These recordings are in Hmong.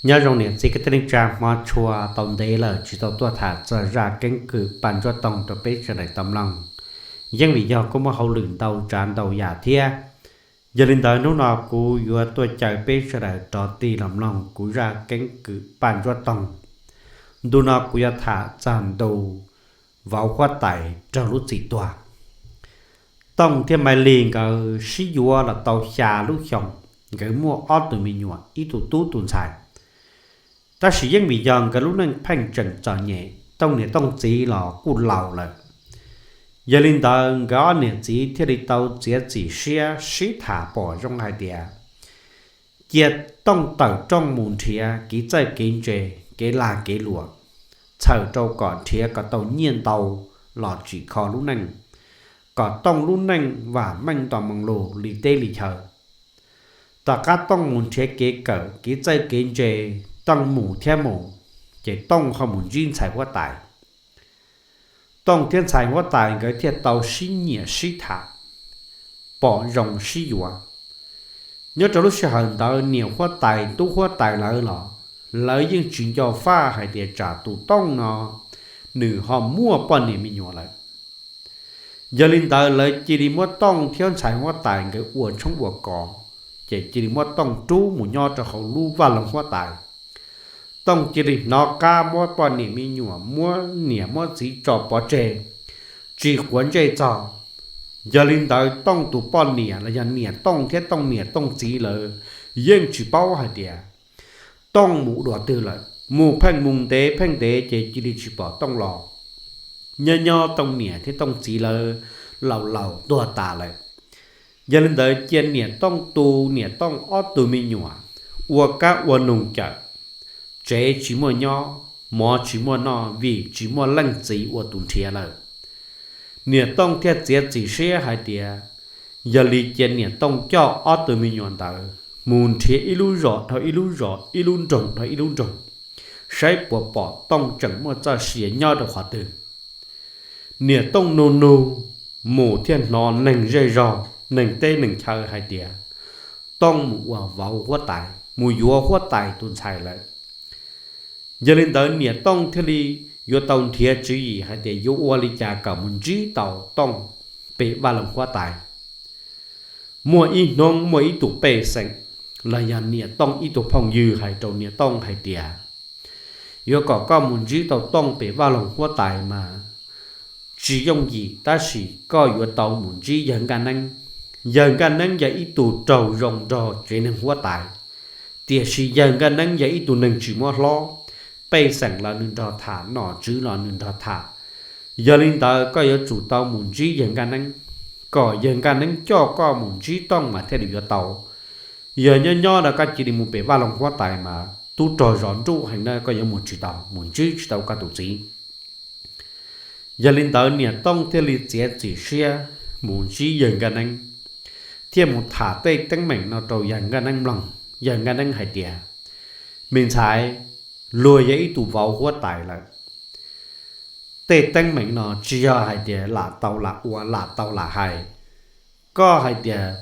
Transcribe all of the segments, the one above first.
Nyob zoo niam txiv kwv tij neej tsa, hmo tshua tau ntev lawm tsis tau tuaj tham txog zaj keeb kwm Paj Ntsuab Toog rau peb sawv daws tau mloog. Yeej vim yog kuj muaj hauj lwm ntau tsav ntau yam thiab, yog li ntawd hnub no kuv yuav tuaj caw peb sawv daws rov tig los mloog kuv zaj keeb kwm Paj Ntsuab Toog. Ntu no kuv yuav tham txog ntu vauv huab tais raug lub txim tuag. Tooj thiab Maiv Lig nkawd sib yuav los tau xya lub xyoos, nkawd muaj ob tug me nyuam, ib tug tub tus ntxhais. Tab sis yeej vim yog nkawd lub neej pheej tseem txom nyem, Tooj niam Tooj txiv los kuj laus lawm. Yog li ntawd nkawd ob niam txiv thiaj li tau txiav txim siab sib tham pom zoo hais tias cia Tooj tawm rooj mus nrhiav kev txawj kev ntse, kev lag kev luam, txhawm rau kom nrhiav kom tau nyiaj ntau los tsim kho lub neej, kom Tooj lub neej vam meej nto moo lug li teb li chaw. Tom qab Tooj mus nrhiav kev kawm kev txawj kev ntse, Tooj mus thiab mus, ces Tooj ho mus ntsib ntxhais huab tais. Tooj thiab ntxhais huab tais nkawd thiaj tau sib nyiam sib tham, pom zoo sib yuav. Nyob rau lub sij hawm ntawd niam huab tais tub huab tais lawv los lawv yeej tsis nco faj hais tias tsam tus Tooj no nws ho muaj poj niam me nyuam lawm. Yog li ntawd lawv cia li muab Tooj thiab ntxhais huab tais nkawd ua tshoob ua kos, ces cia li muab Tooj rub mus nyob rau hauv lub vaj loog huab tais. Tooj cia li hnov qab muab poj niam me nyuam, muab niam muab txiv tso pov tseg, tsis quav ntsej txog. Yog li ntawd Tooj tus poj niam los yog niam Tooj thiab Tooj niam Tooj txiv lawv yeej tsis paub hais tias Tooj mus dua twg lawm, mus pheej mus ntev pheej ntev ces cia li tsis pom Tooj los. Nyob nyob Tooj niam thiab Tooj txiv lawv laus laus tuag tas lawm. Yog li ntawd cia niam Tooj tu niam Tooj ob tug me nyuam ua kab ua noog cawm, tsev tsis muaj nyob, mov tsis muaj noj vim tsis muaj leej txiv ua tus nrhiav lawm. Niam Tooj thiaj txiav txim siab hais tias yog li cia niam Tooj coj ob tug me nyuam ntawd mus nrhiav ib lub zos dhau ib lub zos, ib lub nroog dhau ib lub nroog, saib puas pom Tooj tseem muaj txoj sia nyob rau qhov twg. Niam Tooj nug nug mus thiaj hnov neeg zej zog neeg teb neeg chaw hais tias Tooj mus ua vauv huab tais, mus yuav huab tais tus ntxhais lawm. Yog li ntawd niam Tooj thiaj li yuav tau nrhiav tswv yim hais tias yuav ua li cas kom mus ntsib tau Tooj pem vaj loog huab tais. Muaj ib hnub muaj ib tug pej xeem los yog niam Tooj ib tug phooj ywg hais rau niam Tooj hais tias yuav kom koj mus ntsib tau Tooj pem vaj loog huab tais mas tsis yooj yim, tab sis koj yuav tau mus ntsib yawg Nkaj Neeb. Yawg Nkaj Neeb yog ib tug raug zoo nrog tsev neeg huab tais, tiam sis yawg Nkaj Neeb yog ib tug neeg tsis muab hlob, pej xeem los nws nrog tham, nom tswv los nws nrog tham. Yog li ntawd koj yuav tsum tau mus ntsib yawg Nkaj Neeb, kom yawg Nkaj Neeb coj koj mus ntsib Tooj mas thiaj li yuav tau. Yog nyob nyob no koj cia li mus pem vaj loog huab tais mas tub rog zov nruj heev na, koj yuav mus tsis tau, mus ntsib tsis tau koj tus txiv. Yog li ntawd niam Tooj thiaj li txiav txim siab mus ntsib yawg Nkaj Neeb, thiaj mus tham tej teeb meem no rau yawg Nkaj Neeb mloog. Yawg Nkaj Neeb hais tias, me ntxhais, luag yog ib tug vauv huab tais lawm, tej teeb meem no tsis yog hais tias lam tau lam ua lam tau lam hais. Koj hais tias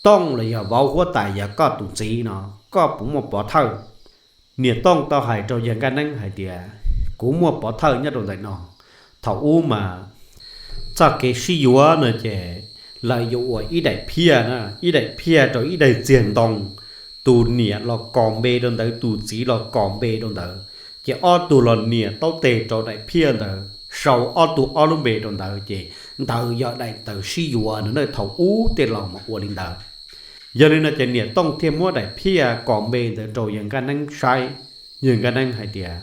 Tooj los yog vauv huab tais yog koj tus txiv no, koj puas muaj pov thawj? Niam Tooj tau hais rau yawg Nkaj Neeb hais tias, kuv muaj pov thawj nyob rau ntawm no. Thaum ub mas txoj kev sib yuav no ces lawv yuav ua ib daim phiaj na, ib daim phiaj rau ib daim txiag ntoo, tus niam los kos npe rau ntawd, tus txiv los kos npe rau ntawd, ces ob tug los nias taub teg rau daim phiaj ntawd, sau ob tug ob lub npe rau ntawd, ces ntawd yog daim ntawv sib yuav no na. Thaum ub tej laus mas ua li ntawd. Yog li no ces niam Tooj thiaj muab daim phiaj kos npe ntawd rau yawg Nkaj Neeb saib. Yawg Nkaj Neeb hais tias,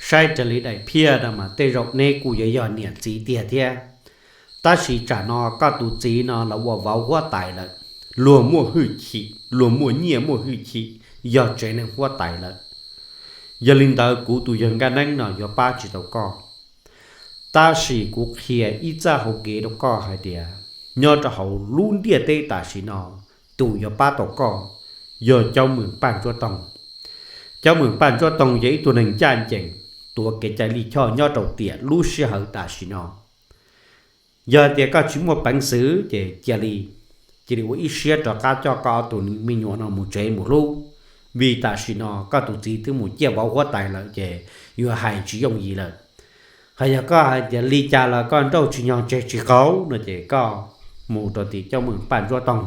saib raws li daim phiaj no mas tej zaum neb kuj yuav yog niam txiv tiag thiab, tab sis tsam no koj tus txiv no los ua vauv huab tais lawm, luag muaj hwj chim, luag muaj nyiaj muaj hwj chim, yog tsev neeg huab tais lawm. Yog li ntawd kuv tus yawg Nkaj Neeb no yuav pab tsis tau koj. Tab sis kuv qhia ib txoj hauv kev rau koj hais tias nyob rau hauv lub ntiaj teb tam sim no, tus yuav pab tau koj yog Caub Mws Paj Ntsuab Toog. Caub Mws Paj Ntsuab Toog yog ib tug neeg ncaj ncees, tuav kev cai lij choj nyob rau tiam lub sij hawm tam sim no. Yog tias koj tsis muaj peev xwm ces cia li, cia li ua ib siab rov qab coj koj ob tug me nyuam no mus tsev mus hlub, vim tam sim no koj tus txiv twb mus ciaj vauv huab tais lawm ces yuav hais tsis yooj yim lawm. Hos yog koj hais tias li cas los koj nrauj tsis nyog tseg tsis qaug no ces koj mus rau tim Coj Meem Paj Ntsuab Toog.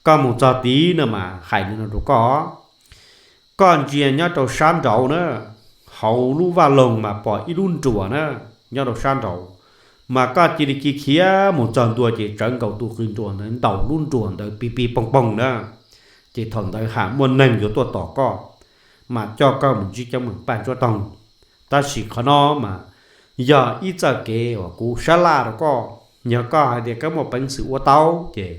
Koj mus txog tid no mas hais li no rau koj, koj ntsia nyob rau sab nraud na, hauv lub vaj loog mas pom ib lub nruas na, nyob rau sab nraud, mas koj cia li khiav mus txog ntua ces tsawv nkaus tus qws nruas ntawd ntaus lub nruas ntawd pig pig poog poog na, ces thaum ntawd ham muaj neeg yuav tuaj tos koj, mas coj koj mus ntsib Coj Meem Paj Ntsuab Toog. Tab sis qhov no mas yog ib txoj kev uas kuv sab laj rau koj, yog koj hais tias koj muaj peev xwm ua tau ces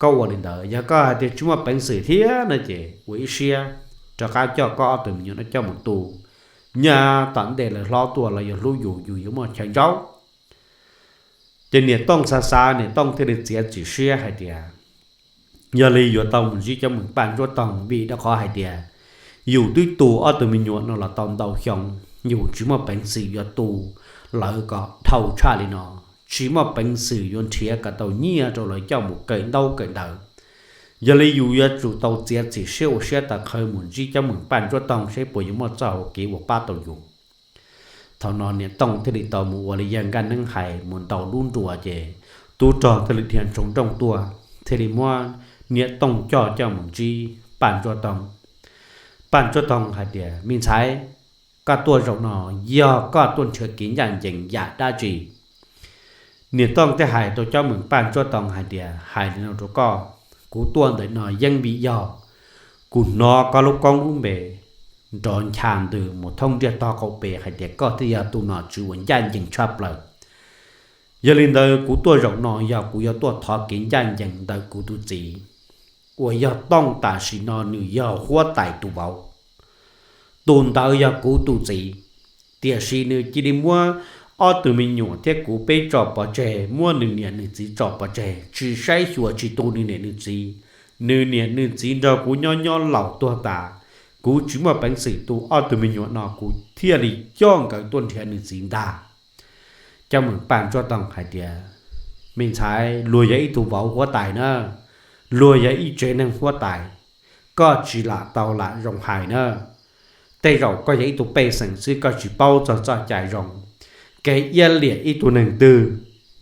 koj ua li ntawd, yog koj hais tias tsis muaj peev xwm thiab no ces ua ib siab rov qab coj koj ob tug me nyuam no coj mus tu, nyaj tom ntej lawv hlob tuaj los yog hlub yus, yus yuav muaj chaw ntsaub. Ces niam Tooj xav xav, niam Tooj thiaj li txiav txim siab hais tias yog li yuav tau mus ntsib Coj Meem Paj Ntsuab Toog, vim rau qhov hais tias yus twb tu ob tug me nyuam no los tau ntau xyoo, yus tsis muaj peev xwm yuav tu lawv kom dhau tshaj li no, tsis muaj peev xwm yuav nrhiav kom tau nyiaj rau lawv coj mus kawm ntaub kawm ntawv. Yog li yus yuav tsum tau txiav txim siab ua siab tawv qhawv mus ntsib Coj Meem Paj Ntsuab Toog seb puas yuav muaj txoj hau kev uas pab tau yus. Thaum no niam Tooj thiaj li tau mus ua li yawg Nkaj Neeb hais, mus ntaus lub nruas ces tub rog thiaj li dhia ntsoov nrooj tuaj, thiaj li muab niam Tooj coj coj mus ntsib Paj Ntsuab Toog. Paj Ntsuab Toog hais tias, me ntxhais, koj tuaj zaum no yog koj tuaj nrhiav kev ncaj ncees yam dab tsi? Niam Tooj thiaj hais rau Coj Meem Paj Ntsuab Toog hais tias, hais li no rau koj, kuv tuaj ntawm no yeej vim yog kuv hnov koj lub koob lub npe nrov ncha ntws mus thoob ntiaj tog qaum pem hais tias koj thiaj yog tus nom tswv uas ncaj ncees tshaj plaws. Yog li ntawd kuv tuaj zaum no yog kuv yuav tuaj thov kev ncaj ncees ntawm kuv tus txiv, uas yog Tooj tam sim no nws yog huab tais tus vauv. Tus ntawd yog kuv tus txiv, tiam sis nws cia li muab ob tug me nyuam thiab kuv peb tso pov tseg, muab nws niam nws txiv tso pov tseg, tsis saib xyuas tsis tu nws niam nws txiv. Nws niam nws txiv nrog kuv nyob nyob laus tuag tas, kuv tsis muaj peev xwm tu ob tug me nyuam no, kuv thiaj li coj nkawd tuaj nrhiav nws txiv ntag. Coj Meem Paj Ntsuab Toog hais tias, me ntxhais, luag yog ib tug vauv huab tais na, luag yog ib tsev neeg huab tais, koj tsis lam tau lam zoo hais na. Tej zaum koj yog ib tug pej xeem xwb koj tsis paub txog txoj cai zoo. Kev iab liam ib tug neeg twg,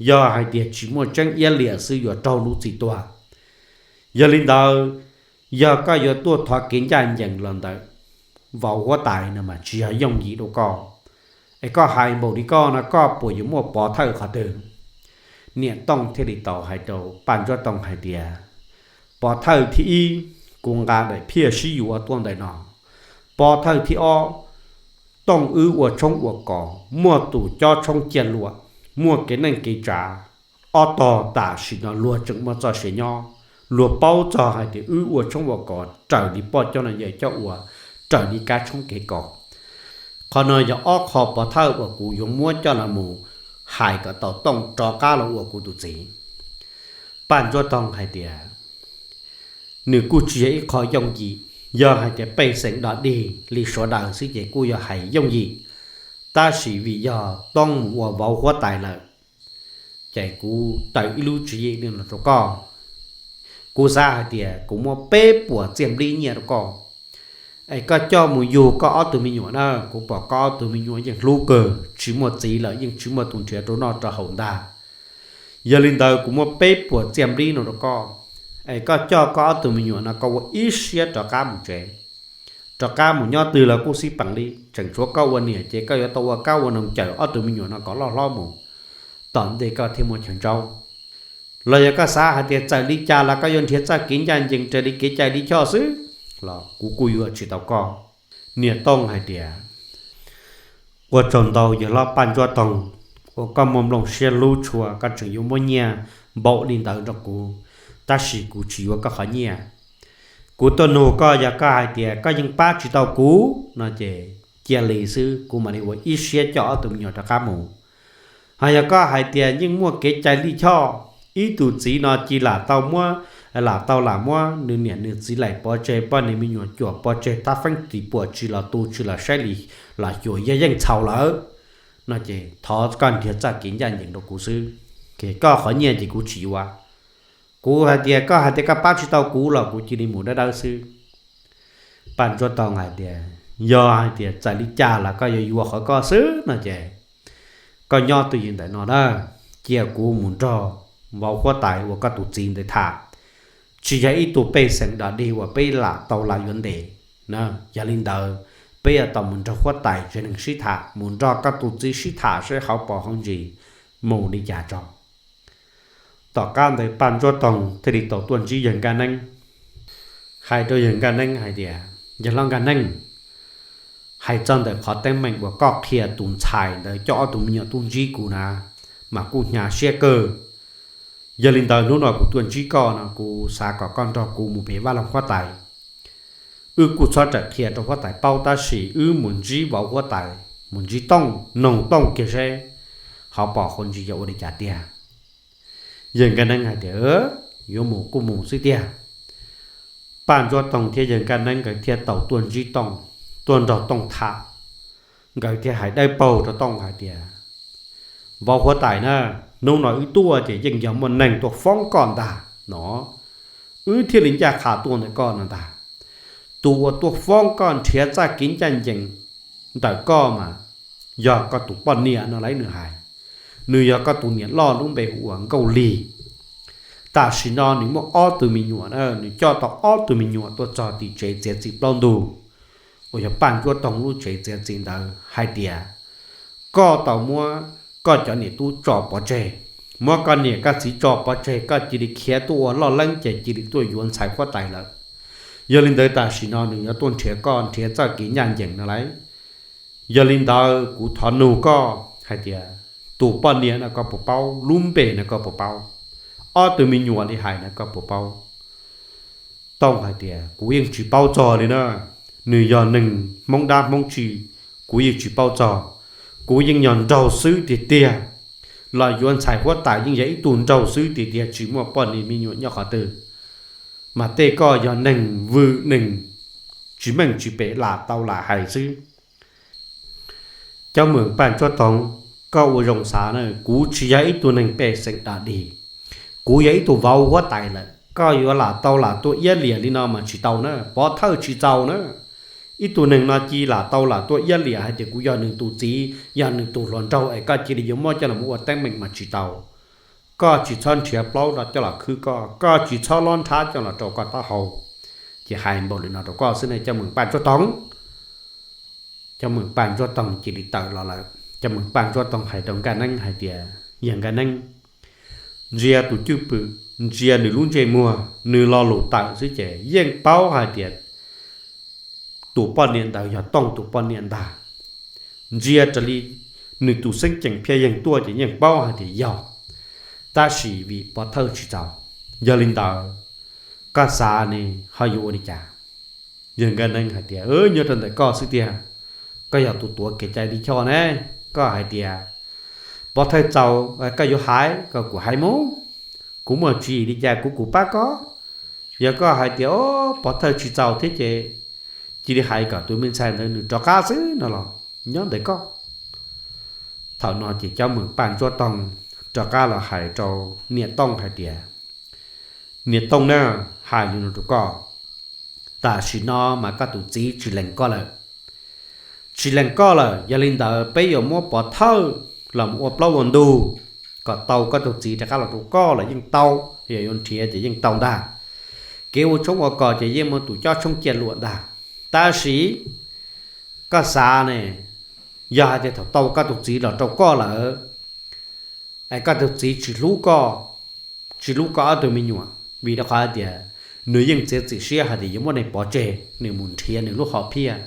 yog hais tias tsis muaj tseeb iab liam xwb yuav raug lub txim tuag. Yog li ntawd, yog koj yuav tuaj thov kev ncaj ncees los ntawm vauv huab tais no mas tsis yog yooj yim rau koj. Es koj hais npaum li koj no koj puas yuav muaj pov thawj qhov twg? Niam Tooj thiaj li tau hais rau Paj Ntsuab Toog hais tias, pov thawj thib ib, kuv nqa daim phiaj sib yuav tuaj ntawm no. Pov thawj thib ob, Tooj wb ua tshoob ua kos muaj tus cob tshoob ciaj luam, muaj kev neej kev tsav, ob tog tam sim no luag tseem muaj txoj sia nyob, luag paub txog hais tias wb ua tshoob ua kos raws li poj coj no yawm coj ua, raws li kab tshoob kev kos. Qhov no yog ob qho pov thawj uas kuv yuav muab coj los mus hais kom tau Tooj rov qab los ua kuv tus txiv. Paj Ntsuab Toog hais tias, nws kuj tsis yog ib qho yooj yim, yog hais tias pej xeem dog dig li sawv daws xwb ces kuj yog hais yooj yim, tab sis vim yog Tooj mus ua vauv huab tais lawm, ces kuv taws ib lub tswv yim li no rau koj. Kuv xav hais tias kuv muab peb puas txiaj nplib nyiaj rau koj, es koj coj mus yug koj ob tug me nyuam na, kuv pom koj ob tug me nyuam yeej hlub kawg, tsis muaj txiv lawm yeej tsis muaj tus nrhiav rau noj rau haus ntag. Yog li ntawd kuv muab peb puas txiaj nplib no rau koj, es koj coj koj ob tug me nyuam no koj ua ib siab rov qab mus tsev, rov qab mus nyob twg los kuj xij peem li, tseem tshuav koj ua niam ces koj yuav tau ua kab ua noog cawm ob tug me nyuam no kom loj hlob mus, tom ntej koj thiaj muaj chaw ntsaub. Los yog koj xav hais tias txawm li cas los koj yuav nrhiav txoj kev ncaj ncees raws li kev cai li choj xwb los kuv kuj yuam tsis tau koj. Niam Tooj hais tias, ua tsaug ntau yawg hlob Paj Ntsuab Toog, uas koj muaj nplooj siab hlub tshua koj tseem yuav muab nyiaj npaum li ntawd rau kuv, tab sis kuv tsis yuav koj qhov nyiaj. Kuv tuaj nug koj, yog koj hais tias koj yeej pab tsis tau kuv no ces cia li xwb, kuv mam li ua ib siab coj ob tug me nyuam rov qab mus. Hos yog koj hais tias yeej muaj kev cai lij choj, ib tug txiv no cia lam tau muab, lam tau lam muab nws niam nws txiv laim pov tseg, poj niam me nyuam cuam pov tseg, tab feeb tim puam tsis los tu tsis los saib li los xyuas yog yeej txhaum lawm no ces thov koj nrhiav txoj kev ncaj ncees rau kuv xwb, ces koj qhov nyiaj ces kuv tsis yuav. Kuv hais tias koj hais tias koj pab tsis tau kuv los kuv cia li mus dawb dawb xwb. Paj Ntsuab Toog hais tias, yog hais tias txawm li cas los koj yuav yuav qhov koj xwb no ces koj nyob twj ywm ntawm no na, cia kuv mus nrog vauv huab tais uas koj tus txiv ntawd tham, tsis yog ib tug pej xeem dog dig uas peb lam tau lam yuav ntes. Yog li ntawd, peb yuav tau mus nrog huab tais tsev neeg sib tham, mus nrog koj tus txiv sib tham seb hauv paus hauv ntsis mus li cas tso. Tom qab ntawd Paj Ntsuab Toog thiaj li tau tuaj ntsib yawg Nkaj Neeb, hais rau yawg Nkaj Neeb hais tias, yawg hlob Nkaj Neeb, hais txog ntawm qhov teeb meem uas koj qhia tus ntxhais ntawd coj ob tug me nyuam tuaj ntsib kuv na, mas kuj hnyav siab kawg. Yog li ntawd hnub no kuv tuaj ntsib koj no kuv xav kom koj nrog kuv mus pem Vaj Loog huab tais. Wb kuj txhob rawm qhia rau huab tais paub tab sis wb mus ntsib vauv huab tais, mus ntsib Tooj, noog Tooj kiag seb hauv paus hauv ntsis yog ua li cas tiag. Yawg Nkaj Neeb hais tias, yuav mus kuj mus xwb tiag. Paj Ntsuab Toog thiab yawg Nkaj Neeb nkawd thiaj tau tuaj ntsib Tooj, tuaj nrog Tooj tham. Nkawd thiaj hais dawb paug rau Tooj hais tias, vauv huab tais na, hnub no wb tuaj ces yeej yog muaj neeg tuaj foob koj ntag no, wb thiaj li ncaj qha tuaj ntawm koj no ntag. Tus uas tuaj foob koj nrhiav txoj kev ncaj ncees ntawm koj mas yog koj tus poj niam no lauj, nws hais. Nws yog koj tus niam loj lub npe hu ua Nkauj Lig. Tam sim no nws muaj ob tug me nyuam na, nws coj tau ob tug me nyuam tuaj txog tim tsev txiav txim plaub ntug, uas yog Paj Ntsuab Toog lub tsev txiav txim ntawd hais tias, koj tau muab koj cov niam tub tso pov tseg, muab koj niam koj txiv tso pov tseg, koj cia li khiav tuaj ua loj leeb ces cia li tuaj yuav ntxhais huab tais lawm. Yog li ntawd tam sim no nws yuav tuaj nrhiav koj nrhiav txoj kev ncaj ncees no lauj. Yog li ntawd kuv thov nug koj hais tias, tus poj niam no koj puas paub, lub npe no koj puas paub, ob tug me nyuam li hais no koj puas paub? Tooj hais tias, kuv yeej tsis paub txog li na, nws yog neeg Hmoob dab Hmoob tsi, kuv yeej tsis paub txog. Kuv yeej yog nraug xwb tiag tiag, los yuav ntxhais huab tais yeej yog ib tug nraug xwb tiag tiag, tsis muaj poj niam me nyuam nyob qhov twg. Mas tej koj yog neeg vwm neeg tsis meej tsis pem lam tau lam hais xwb. Cov meem Paj Ntsuab Toog, koj ua zoo xav na, kuv tsis yog ib tug neeg pej xeem dog dig, kuv yog ib tug vauv huab tais lawm, koj yuav lam tau lam tuaj iab liam li no mas tsis tau na, pov thawj tsis txaus na. Ib tug neeg no cia lam tau lam tuaj iab liam hais tias kuv yog nws tus txiv, yog nws tus hluas nraug es koj cia li yuav muab coj los ua teeb meem mas tsis tau. Koj tsis txhob nrhiav plaub no coj los khwb koj, koj tsis txhob lob nrhab coj los rau koj taub hau. Ces hais npaum li no rau koj xwb ne cov meem Paj Ntsuab Toog. Cov meem Paj Ntsuab Toog cia li tawm los lawm. Cov meem Paj Ntsuab Toog hais rau Nkaj Neeb hais tias, yawg Nkaj Neeb, ntsia tus cwj pwm, ntsia nws lub ntsej muag, nws lo lus tawm xwb ces yeej paub hais tias tus poj niam ntawd yog Tooj tus poj niam ntag. Ntsia raws li nws tus xeeb ceem phiaj yeeg tuaj ces yeej paub hais tias yog, tab sis vim pov thawj tsis txaus. Yog li ntawd, koj xav ne ho yuav ua li cas? Yawg Nkaj Neeb hais tias, nyob rau ntawm koj xwb tiag, koj yog tus tuav kev cai li choj ne, koj hais tias pov thawj txaus, koj yuav hais, koj kuj hais mus, kuv muaj tswv yim li cas kuv kuj pab koj. Yog koj hais tias o, pov thawj tsis txaus thiab ces cia li hais kom tus me ntxhais ntawd nws rov qab xwb no los nyob ntawm koj. Thaum no ces cov meem Paj Ntsuab Toog rov qab los hais rau niam Tooj hais tias, niam Tooj na, hais li no rau koj, tam sim no mas koj tus txiv tsis lees koj lawm. Tsis lees koj lawm, yog li ntawd peb yuav muab pov thawj los mus ua plaub ua ntug kom tau koj tus txiv rov qab los rau koj los yeej tau, yog yuav nrhiav ces yeej tau ntag. Kev ua tshoob ua kos ces yeej muaj tus cob tshoob ciaj luam ntag. Tab sis koj xav ne, yog hais tias thaum tau koj tus txiv los rau koj lawm, es koj tus txiv tsis hlub koj, tsis hlub koj ob tug me nyuam, vim rau qhov hais tias nws yeej txiav txim siab hais tias yuav muab nej pov tseg, nws mus nrhiav nws lub hom phiaj,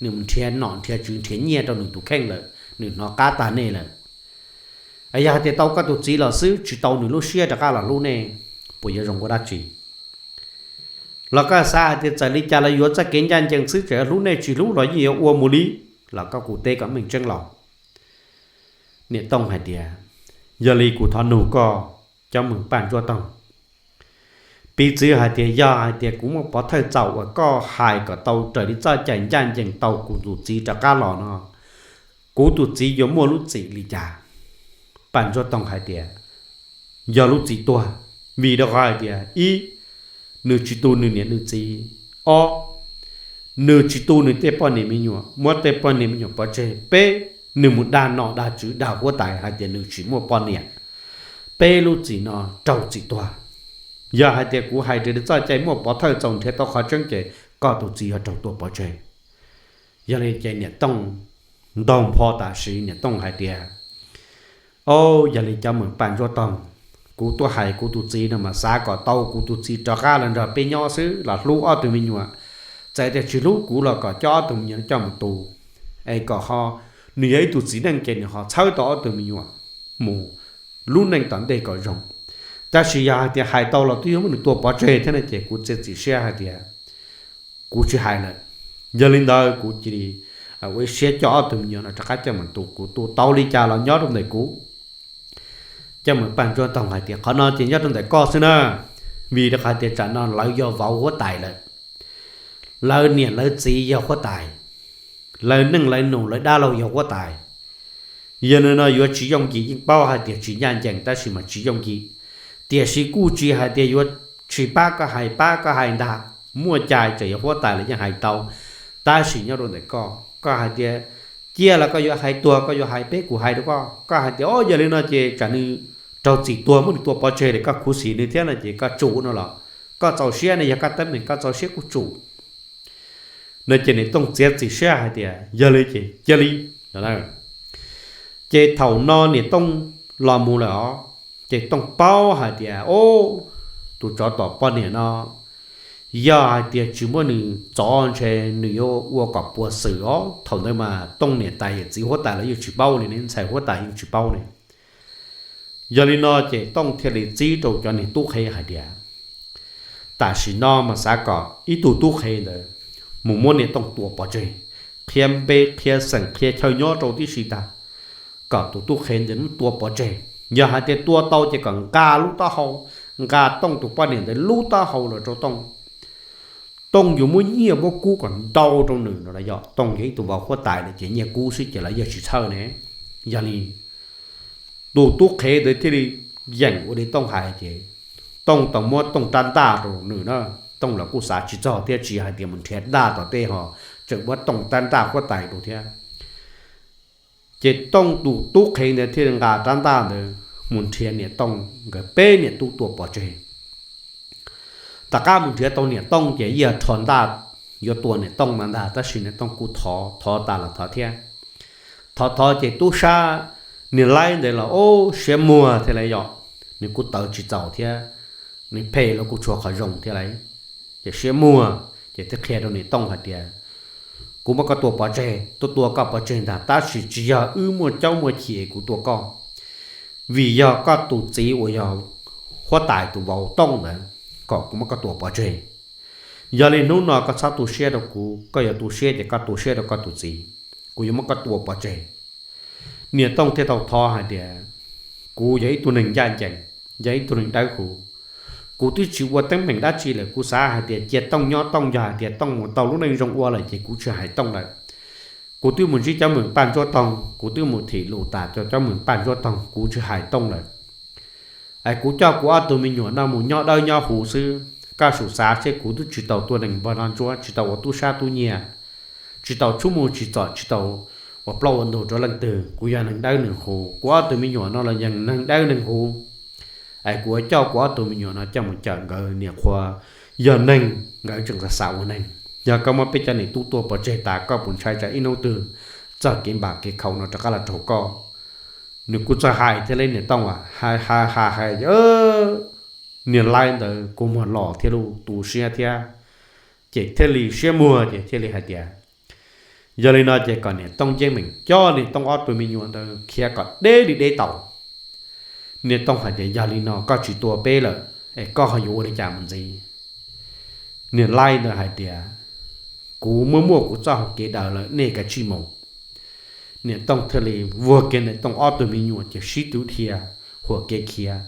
nws mus nrhiav nom nrhiav tswv nrhiav nyiaj rau nws tus kheej lawm, nws hnov qab tag nej lawm. Yog hais tias tau koj tus txiv los xwb tsis tau nws lub siab rov qab los hlub nej, puas yuav zoo ua dab tsi? Los koj xav hais tias txawm li cas los yuav txoj kev ncaj ncees xwb, txawm hlub nej tsis hlub los yeej yuav ua mus li, los koj kuj teb kom meej tseeb los. Niam Tooj hais tias, yog li kuv thov nug koj, cov meem Paj Ntsuab Toog, piv txwv hais tias yog hais tias kuv muaj pov thawj txaus uas koj hais kom tau raws li txoj cai ncaj ncees tau kuv tus txiv rov qab los no, kuv tus txiv yuav muaj lub txim li cas? Paj Ntsuab Toog hais tias, yog lub txim tuag, vim rau qhov hais tias ib, nws tsis tu nws niam nws txiv, ob, nws tsis tu nws tej poj niam me nyuam, muab tej poj niam me nyuam pov tseg, peb nws mus dag nom dag tswv dag huab tais hais tias nws tsis muaj poj niam, peb lub txim no raug txim tuag. Yog hais tias kuv hais raws li txoj cai muaj pov thawj txaus nrhiav tau qhov tseeb ces koj tus txiv yuav raug tua pov tseg. Yog li ces niam Tooj ntaug npho tam sim, niam Tooj hais tias, o, yog li cov meem Paj Ntsuab Toog, kuv tuaj hais kuv tus txiv no mas xav kom tau kuv tus txiv rov qab los nrog peb nyob xwb los hlub ob tug me nyuam. Txawm tias tsis hlub kuv los kom coj ob tug me nyuam coj mus tu, es kom ho nws yog ib tug txiv neej ces nws ho txhawb tau ob tug me nyuam mus lub neej tom ntej kom zoo. Tab sis yog hais tias hais tau los twb yuav muab nws tua pov tseg thiab no ces kuv txiav txim siab hais tias kuv tsis hais lawm. Yog li ntawd kuv cia li ua ib siab coj ob tug me nyuam no rov qab coj mus tu. Kuv tu tau li cas los nyob rau ntawm kuv. Coj mus Paj Ntsuab Toog hais tias qhov no ces nyob rau ntawm koj xwb na, vim rau qhov tias tsam no lawv yog vauv huab tais lawm, lawv niam lawv txiv yog huab tais, lawv neej lawv nus lawv dab laug yog huab tais. Yog li no yuav tsis yooj yim, yeej paub hais tias tsis ncaj ncees tab sis mas tsis yooj yim, tiam sis kuj tsis hais tias yuav tsis pab koj hais, pab koj hais ntag. Muaj cai tseem yog huab tais los yeej hais tau, tab sis nyob rau ntawm koj, koj hais tias cia los koj yuav hais tuag koj yuav hais peb kuv hais rau koj, koj hais tias o yog li no ces tsam nws raug txim tuag muab nws tua pov tseg li koj khuv xim nws thiab no ces koj tsum no los koj txaus siab ne, yog koj teeb meem koj txaus siab kuj tsum. No ces niam Tooj txiav txim siab hais tias yog li ces cia li no. Ces thaum no niam Tooj los mus lawm os, ces Tooj paub hais tias o, tus tsov tom poj niam no yog hais tias tsis muab nws txov ntshe nws yuav ua kom puas xwm os. Thaum ntawd mas Tooj niam tais yawm txiv huab tais los yeej tsis paub li ne, ntxhais huab tais yeej tsis paub ne. Yog li no ces Tooj thiaj li txib rau cov niag tub qhe hais tias tam sim no mas xav kom ib tug tub qhe ntawd mus muab niam Tooj tua pov tseg, qhia npe qhia xeem qhia chaw nyob rau tib si tag, kom tus tub qhe ntawd muab tua pov tseg. Yog hais tias tua tau ces kom nqa lub taub hau, nqa Tooj tus poj niam ntawd lub taub hau los rau Tooj. Tooj yuav muab nyiaj muab kub kom ntau rau nws no los yog Tooj yog ib tug vauv huab tais lawm ces nyiaj kub xwb ces lawv yeej tsis txhawj ne. Yog li tus tub qhe ntawd thiaj li yeem ua li Tooj hais ces Tooj tau muab Tooj rab ntaj rau nws na. Tooj los kuj xav tsis txog thiab, tsis hais tias mus nrhiav ntaj tom tej ho tseem muab Tooj rab ntaj huab tais rau thiab. Ces Tooj tus tub qhe ntawd thiaj li nqa rab ntaj ntawd mus nrhiav niam Tooj nkawd peb niam tub tua pov tseg. Tom qab mus nrhiav tau niam Tooj ces yeej rho ntaj yuav tua niam Tooj no ntag, tab sis niam Tooj kuj thov, thov tas los thov thiab. Thov thov ces tub sab niag laib ntawd los ub siab muag thiab lauj, yog nws kuj tawv tsis txaus thiab, nws phem los kuj tshuav qhov zoo thiab lauj. Ces siab muag ces thiaj qhia rau niam Tooj hais tias, kuv muab koj tua pov tseg, tuaj tua koj pov tseg ntag, tab sis tsis yog wb muaj caub muaj chim kuv tua koj, vim yog koj tus txiv uas yog huab tais tus vauv Tooj ntawd kom kuv muab koj tua pov tseg. Yog li hnub no koj txhob tu siab rau kuv, koj yuav tu siab ces koj tu siab rau koj tus txiv, kuv yuav muab koj tua pov tseg. Niam Tooj thiaj tau thov hais tias, kuv yog ib tug neeg ncaj ncees, yog ib tug neeg dawb huv, kuv twb tsis ua teeb meem dab tsi lawm, kuv xav hais tias cia Tooj nyob, Tooj yog hais tias Tooj mus tau lub neej zoo ua lawm ces kuv tsis hais Tooj lawm. Kuv twb mus ntsib cov meem Paj Ntsuab Toog, kuv twb mus thim lus tas rau cov meem Paj Ntsuab Toog, kuv tsis hais Tooj lawm. Es kuv coj kuv ob tug me nyuam no mus nyob dawb nyob huv xwb, koj sim xav seb, kuv twb tsis tau tua neeg npog noj ntsuab, tsis tau ua tub sab tub nyiag, tsis tau tshub muag tsim txom, tsis tau ua plaub ua ntug rau leej twg. Kuv yog neeg dawb neeg huv, kuv ob tug me nyuam no los yog neeg dawb neeg huv. Es kuv yuav coj kuv ob tug me nyuam no coj mus cawm nkawd niam qhua yog neeg, nkawd tseem xav xav ua neeg. Yog koj muab peb cov niam tub tua pov tseg tas, koj puas ntshai tsam ib hnub twg txoj kev npam kev khaum no rov qab los raug koj? Nws kuj txawj hais thiab li niam Tooj, hais hais hais hais, niag laib ntawd kua muag los thiab los tu siab thiab, ces thiaj li siab muag ces thiaj li hais tias, yog li no ces kom niam Tooj yeej meem coj niam Tooj ob tug me nyuam ntawd khiav kom deb li deb tau. Niam Tooj hais tias, yog li no koj tsis tua peb lawm, es koj ho yuav ua li cas mus ntxiv? Niag laib ntawd hais tias, kuv muaj muaj kuv txoj hau kev daws lawm, nej kav tsij mus. Niam Tooj thiaj li vuag kiag niam Tooj ob tug me nyuam ces sib tw dhia huam kev khiav.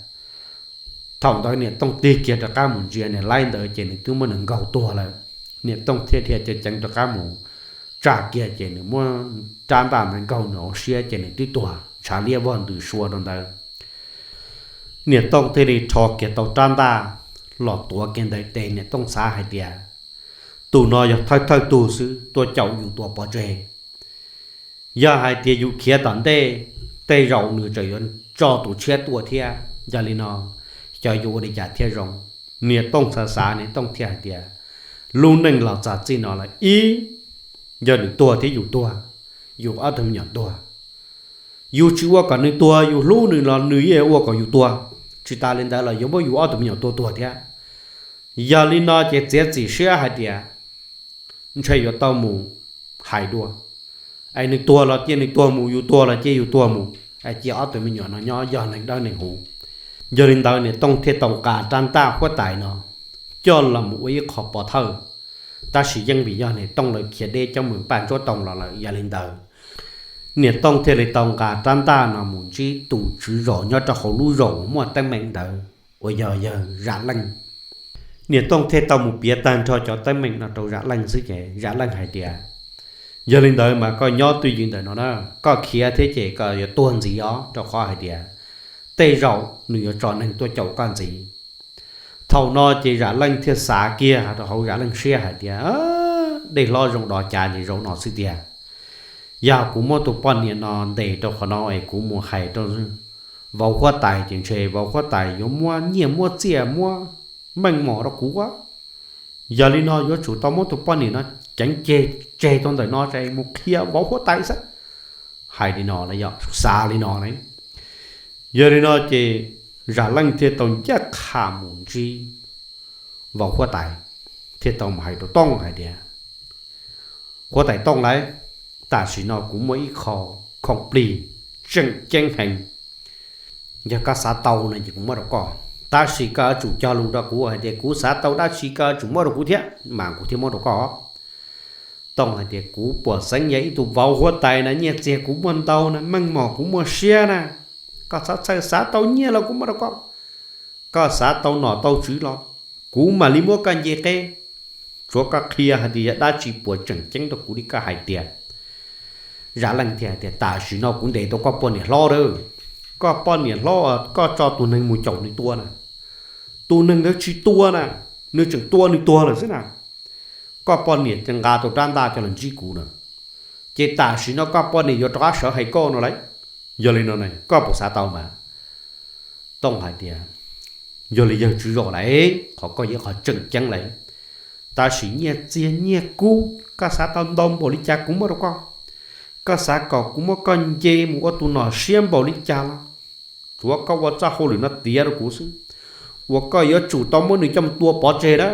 Thaum ntawd niam Tooj tig kiag rov qab mus ntsia niag laib ntawd ces nws twb muab nws nkaug tuag lawm. Niam Tooj thiaj dhia ceev ceev rov qab mus tsa kiag ces nws muab rab ntaj ntawd nkaug nws hauv siab ces nws twb tuag ntshav liab vog ntws sua rau ntawd. Niam Tooj thiaj li rho kiag tau rab ntaj los tuav kiag ntawm tes, niam Tooj xav hais tias, tus no yog thawj thawj tug xwb tuaj caum yus tua pov tseg. Yog hais tias yus khiav tom ntej, tej zaum nws tseem yuav tso tus tshiab tuaj thiab. Yog li no, xyov yuav ua li cas thiaj zoo. Niam Tooj xav xav, Niam Tooj thiaj hais tias, lub neej los txog txij no lawm, ib, yog nws tuag thiab yus tuag, yus ob tug me nyuam tuag. Yus tsis ua kom nws tuag, yus hlub nws los nws yeej ua kom yus tuag. Tsis tas li ntawd los yuav muab yus ob tug me nyuam tua tuag thiab. Yog li no ces txiav txim siab hais tias ntshe yuav tau mus hais dua, es nws tuag los cia nws tuag mus, yus tuag los cia yus tuag mus, es cia ob tug me nyuam no nyob yog neeg dawb neeg huv. Yog li ntawd Niam Tooj thiaj tau nqa rab ntaj huab tais no coj los mus ua ib qho pov thawj. Tab sis yeej vim yog Niam Tooj lawv khiav deb coj mus paj ntsuab toog los lawm, yog li ntawd Niam Tooj thiaj li tau nqa rab ntaj no mus ntsib tus tswv zos nyob rau hauv lub zos uas muaj teeb meem ntawd uas yog yawg Zam Leej. Niam Tooj thiaj tau mus piav tag nrho cov teeb meem no rau Zam Leej xwb ces Zam Leej hais tias, yog li ntawd mas koj nyob twj ywm ntawm no na, koj khiav thiab ces koj yuav tuag ntxiv os, rau qhov hais tias tej zaum nws yuav tso neeg tuaj caum koj ntxiv. Thaum no ces Zam Leej thiaj xav kiag rau hauv Zam Leej siab hais tias, dej hlob zoo dov cav ces zaum no xwb tiag. Yog kuv muab tus poj niam no ntes rau qhov no es kuv mus hais rau vauv huab tais ces ntshe vauv huab tais yuav muab nyiaj muab txiaj muab meej mom rau kuv. Yog li no yuav tsum tau muab tus poj niam no ceev ceg tseg rau ntawm no es mus qhia vauv huab tais xwb. Hais li no, xav li no na. Yog li no ces Zam Leej thiaj tau ncaj qha mus ntsib vauv huab tais, thiaj tau mus hais rau Tooj hais tias, huab tais Tooj lauj, tam sim no kuv muaj ib qho khoom plig tseem ceeb heev. Yog koj xav tau no ces kuv muab rau koj, tab sis koj yuav tsum cog lus rau kuv hais tias kuv xav tau dab tsi koj yuav tsum muab rau kuv thiab mas kuv thiaj muab rau koj. Tooj hais tias kuv puas xeeb yog ib tug vauv huab tais na, nyiaj txiag kuv muaj ntau na, meej mom kuv muaj siab na, koj txhob txhawj, xav tau nyiaj los kuv muab rau koj, koj xav tau nom tau tswv los kuv mam li muab koj nce qeb. Tsuav koj qhia hais tias yog dab tsi puas tseem ceeb rau kuv li koj hais tiag. Zam Leej thiaj hais tias tam sim no kuv ntes tau koj poj niam hlob lawm. Koj poj niam hlob koj tso tus neeg mus caum nws tua na, tus neeg ntawd tsis tua na, nws tseem tua nws tuag lawm xwb na. Koj poj niam ces nqa tau rab ntaj coj los ntsib kuv na, ces tam sim no koj poj niam yuav rov qab sawv hais koj no lauj. Yog li no koj puas xav tau mas? Tooj hais tias, yog li yawg tswv zos lauj, qhov koj yog qhov tseem ceeb lauj, tab sis nyiaj txiag nyiaj kub koj xav tau ntau npaum li cas kuv muab rau koj. Koj xav kom kuv muab koj nce mus ua tus nom siab npaum li cas los tsuav koj ua txoj hauj lwm no tiav rau kuv xwb, uas koj yuav tsum tau muab nws coj mus tua pov tseg na.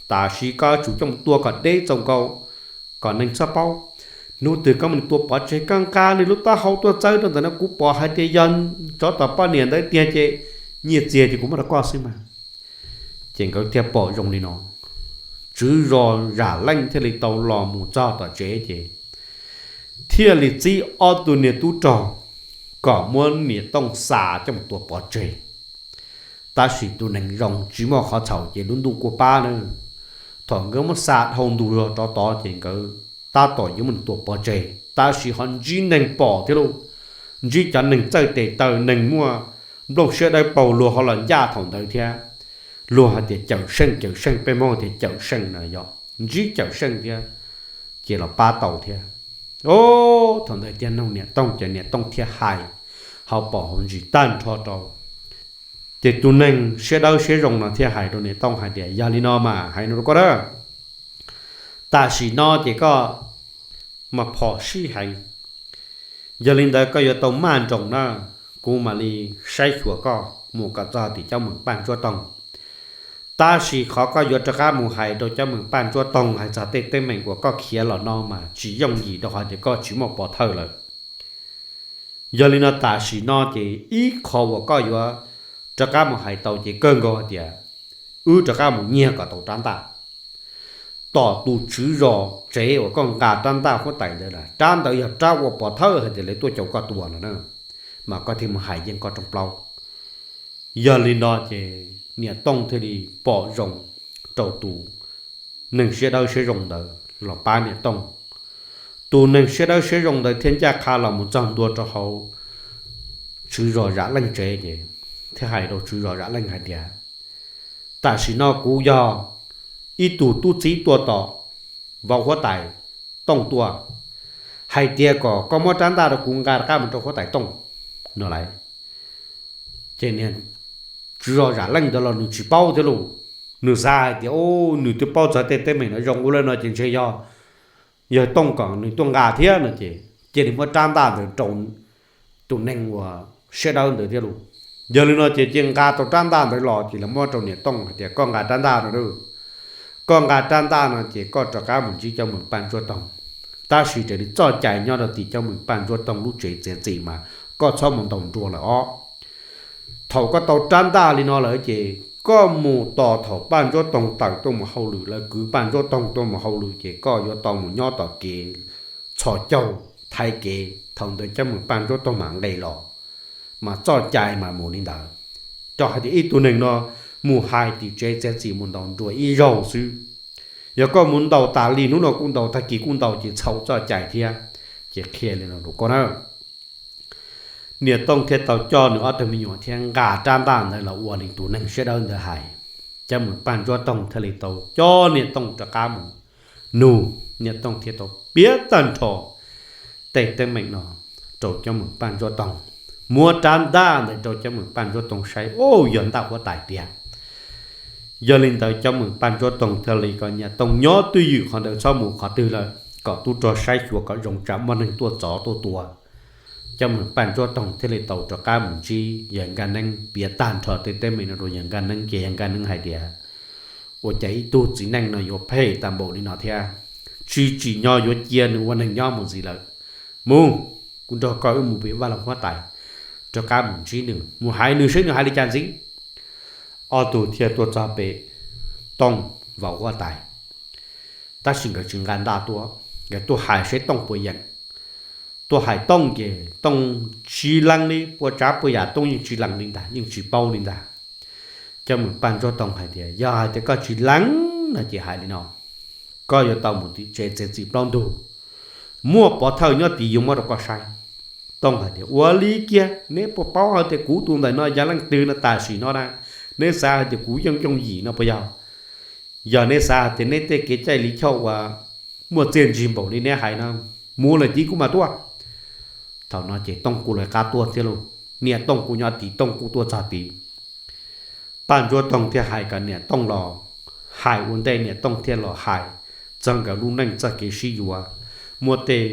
Tam sim koj yuav tsum coj mus tua kom deb txaus nkaus, kom neeg txhob paub. Hnub twg koj muab nws tua pov tseg, koj nqa nws lub taub hau tuaj txawb rau ntawm no, kuv pom hais tias yog tsov tom poj niam ntawd tiag ces nyiaj txiag ces kuv muab rau koj xwb mas. Ces nkawd thiaj pom zoo li no, tswv zos Zam Leej thiaj li tau los mus txog tom tsev ces thiaj li txib ob tug niam tub rog kom muab niam Tooj xa coj mus tua pov tseg. Tab sis tus neeg zoo tsis muaj qhov txhaum ces lub ntuj kuj pab na. Thaum nkawd muab xa dhau ntug zog rov tod ces nkawd tab tom yuav muab nws tua pov tseg, tab sis ho ntsib neeg pom thiab lauj. Ntsib cov neeg txawj tes taw, neeg muaj nplooj siab dawb paug, luag ho los ncaj thaum ntawd thiab. Luag hais tias Cawm Seej, Cawm Seej, peb Hmoob tias Cawm Seej no yog ntsib Cawm Seej thiab, ces los pab tau thiab. Thaum ntawd thiaj nug niam Tooj ces niam Tooj thiaj hais hauv paus hauv ntsis tag nrho rau. Ces tus neeg siab dawb siab zoo no thiaj hais rau niam Tooj hais tias, yog li no mas hais no rau koj na, tam sim no ces koj mas phom sij heev, yog li ntawd koj yuav tau maj nroos na, kuv mam li saib xyuas koj mus kom txog tim cov meem paj ntsuab toog. Tab sis qhov koj yuav rov qab mus hais rau cov meem paj ntsuab toog hais txog tej teeb meem uas koj khiav los no mas tsis yooj yim rau qhov tias koj tsis muaj pov thawj lawm. Yog li no tam sim no ces ib qho uas koj yuav rov qab mus hais tau ces kawg nkaus hais tias wb rov qab mus nyiag kom tau rab ntaj. Tom tus tswv zos tsev uas koj nqa rab ntaj huab tais ntawd na, rab ntawd yog rab ua pov thawj hais tias lawv tuaj caum koj tua no na, mas koj thiaj mus hais yeej koj rooj plaub. Yog li no ces niam Tooj thiaj li pom zoo rau tus neeg siab dawb siab zoo ntawd los pab niam Tooj. Tus neeg siab dawb siab zoo ntawd thiaj ncaj qha los mus txog ntua rau hauv tswv zos Zam Leej tsev ces thiaj hais rau tswv zos Zam Leej hais tias, tam sim no kuv yog ib tug tub txib tuaj tom vauv huab tais Tooj tuaj hais tias kom koj muab rab ntaj rau kuv nqa rov qab mus rau huab tais Tooj no lauj. Ces niag tswv zos Zam Leej ntawd los nws tsis paub thiab lauj. Nws xav hais tias, u, nws twb paub txog tej teeb meem no zoo ua luaj no ces ntshe yog yawg Tooj kom nws tuaj nqa thiab no ces cia li muab rab ntaj ntawd rau tus neeg uas siab dawb ntawd thiab lauj. Yog li no ces cia nqa tau rab ntaj ntawd los ces lawv muab rau niam Tooj hais tias, koj nqa rab ntaj no, koj nqa rab ntaj no ces koj rov qab mus ntsib Coj Meem Paj Ntsuab Toog. Tab sis raws li txoj cai nyob rau tim Coj Meem Paj Ntsuab Toog lub tsev txiav txim mas koj txhob mus ntaus nruas lawm os. Thaum koj tau rab ntaj li no lawm ces koj mus tos thaum Paj Ntsuab Toog tawm tuaj mus hauj lwm, lawv kwv Paj Ntsuab Toog tuaj mus hauj lwm ces koj yuav tau mus nyob tom kev txhos caug thaiv kev, thaum ntawd Coj Meem Paj Ntsuab Toog mam nqes los. Mas txoj cai mas mus li ntawd. Rau hais tias ib tug neeg no mus hais tim tsev txiav txim mus ntaus nruas ib zaug xwb, yog koj mus ntaus tas li hnub no kuj ntaus, tag kis kuj ntaus ces txhaum txoj cai thiab. Ces qhia li no rau koj na. Niam Tooj thiaj tau coj nws ob tug me nyuam thiab nqa rab ntaj ntawd los ua li tus neeg siab dawb ntawd hais. Coj Meem Paj Ntsuab Toog thiaj li tau coj niam Tooj rov qab mus nug, niam Tooj thiaj tau piav tag nrho tej teeb meem no rau Coj Meem Paj Ntsuab Toog, muab rab ntaj ntawd rau Coj Meem Paj Ntsuab Toog saib, u, yog ntaj huab tais tiag. Yog li ntawd Coj Meem Paj Ntsuab Toog thiaj li kom niam Tooj nyob twj ywm qhov ntawd txhob mus qhov twg lawm, kom tub rog saib xyuas kom zoo tsam muaj neeg tuaj txov tuaj tua. Coj Meem Paj Ntsuab Toog thiaj li tau rov qab mus ntsib yawg Nkaj Neeb, piav tag nrho tej teeb meem no rau yawg Nkaj Neeb ces yawg Nkaj Neeb hais tias, ua cas ib tug txiv neej no yuav phem tag npaum li no thiab, tsis tsim nyog yuav cia nws ua neeg nyob mus ntxiv lawm. Mus, kuv nrog koj wb mus pem Vaj Loog huab tais, rov qab mus ntsib nws, mus hais nws seb nws hais li cas ntxiv. Ob tug thiaj tuaj txog pem Tooj vauv huab tais, tab sis nkawd tsis nqa ntaj tuaj, nkawd tuaj hais seb Tooj puas yeem. Tuaj hais Tooj ces Tooj tsis lees li, puas tsav puas yam Tooj yeej tsis lees li ntag, yeej tsis paub li ntag. Coj Meem Paj Ntsuab Toog hais tias, yog hais tias koj tsis lees no ces hais li no, koj yuav tau mus tim tsev txiav txim plaub ntug, muaj pov thawj nyob tid yuav muab rau koj saib. Tooj hais tias, ua li kiag, neb puas paub hais tias kuv tus ntawm no yog leej twg no tam sim no na? Neb xav hais tias kuv yooj yooj yim no puas yog? Yog neb xav hais tias neb tej kev cai lij choj uas muaj txiaj ntsig npaum li neb hais no, mus lawm tid kuv mam tuaj. Thaum no ces Tooj kuj lawv qab tuaj thiab lauj, niam Tooj kuj nyob tid, Tooj kuj tuaj txog tid. Paj Ntsuab Toog thiaj hais kom niam Tooj los hais ua ntej, niam Tooj thiaj los hais txog nkawd lub neej txoj kev sib yuav, muab tej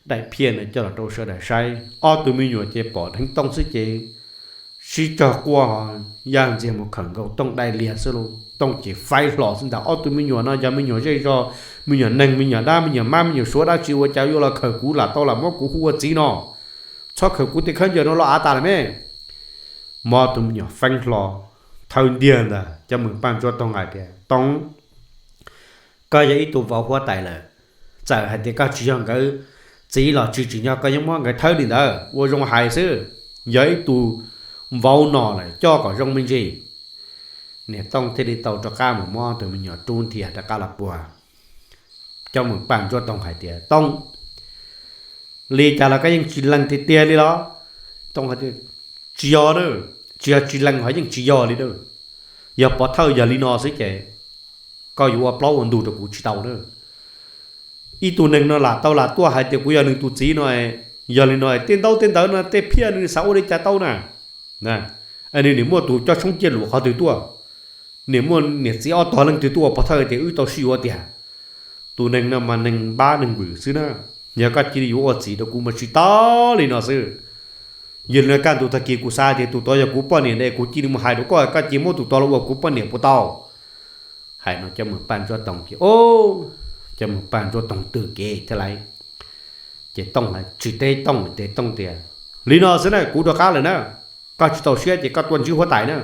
daim phiaj no coj los rau sawv daws saib. Ob tug me nyuam ces pom dheev Tooj xwb ces sib tsog quaj, yaj ntxiag mus khawm nkaus Tooj dai lias xwb lauj. Tooj ces faib hlo xwb ntag, ob tug me nyuam no yog me nyuam zej zog, me nyuam neeg, me nyuam dab, me nyuam mab, me nyuam suav dab tsi ua cas yuav los khawm kuv, lam tau lam muab kuv hu ua txiv no, txhob khawm kuv tej khaub ncaws no los av tas lawm me. Mob tus me nyuam feeb hlo, thawb ntiag ntag. Coj Meem Paj Ntsuab Toog hais tias, Tooj, koj yog ib tug vauv huab tais lawm, txawm hais tias koj tsis yog nkawd txiv los tsis tsim nyog koj yeej muab nkawd thawb li ntawd, ua zoo hais xwb. Yog ib tug vauv no lawm coj kom zoo me ntsis. Niam Tooj thiaj li tau rov qab mus muab tus me nyuam rub ntiag rov qab los puag. Coj Meem Paj Ntsuab Toog hais tias, Tooj, li cas los koj yeej tsis lees tiag tiag li los? Tooj hais tias, tsis yog na, tsis yog tsis lees ho yeej tsis yog li na. Yog pov thawj yog li no xwb ces koj yuav ua plaub ua ntug rau kuv tsis tau na. Ib tug neeg no lam tau lam tuaj hais tias kuv yog nws tus txiv no, yog li no tej ntaub tej ntawv no tej phiaj nws xav ua li cas tau na? Nws niam muaj tus cob tshoob ciaj luam qhov twg tuaj? Niam muaj niam txiv ob tog leej twg tuaj ua pov thawj tias wb tau sib yuav tiag? Tus neeg no mas neeg npab neeg vwm xwb na. Yog koj cia li yuav ua txiv rau kuv mas tsis tau li no xwb. Yog li no kaj ntug tag kis kuv xav tias tus tod yog kuv poj niam ne, kuv cia li mus hais rau koj, koj cia li muab tus tod los ua kuv poj niam puas tau? Hais no Coj Meem Paj Ntsuab Toog ces, o, Coj Meem Paj Ntsuab Toog twg kev thiab lauj. Ces Tooj tsis teb Tooj, ces Tooj tias, li no xwb na, kuv rov qab lawm na, koj tsis txaus siab ces koj tuaj ntsib huab tais na.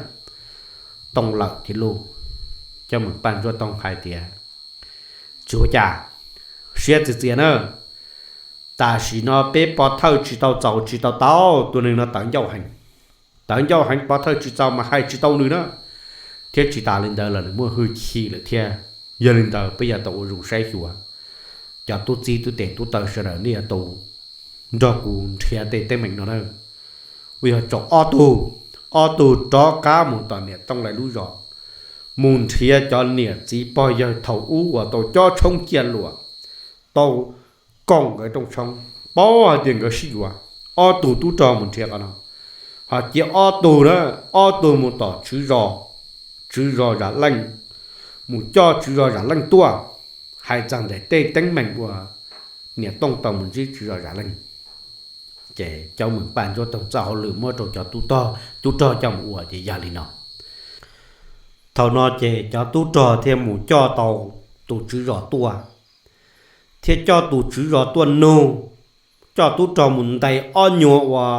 Tooj lawm thiab lauj. Coj Meem Paj Ntsuab Toog hais tias, tsis ua cas, siab txias txias na. Tam sim no peb pov thawj tsis tau txaus tsis tau tau, tus neeg no tawv ncauj heev. Tawv ncauj heev, pov thawj tsis txaus mas hais tsis tau nws na. Thiab tsis tas li ntawd los nws muaj hwj chim lawm thiab. Yog li ntawd peb yuav tau ua zoo saib xyuas. Cov tub txib tub tes tub taw sawv daws nej yuav tau nrog kuv nrhiav tej teeb meem no na. Uas yog tsaum ob tug, ob tug rov qab mus tom niam Tooj lawv lub zos, mus nrhiav cov niam txiv pog yawg thaum ub uas tau cob tshoob ciaj luam, tau koom nkawd rooj tshoob, paub hais tias nkawd sib yuav, ob tug tub rog mus nrhiav qhov no, ho cia ob tug na, ob tug mus tom tswv zos, tswv zos Zam Leej, mus coj tswv zos Zam Leej tuaj, hais txog ntawm tej teeb meem uas niam Tooj tau mus ntsib tswv zos Zam Leej. Ces Caub Meem Paj Ntsuab Toog txoj hauj lwm muab rau cov tub rog coj mus ua ces yog li no. Thaum no ces cov tub rog thiaj mus coj tau tus tswv zos tuaj, thiab coj tus tswv zos tuaj nug, coj tub rog mus ntes ob nyuag uas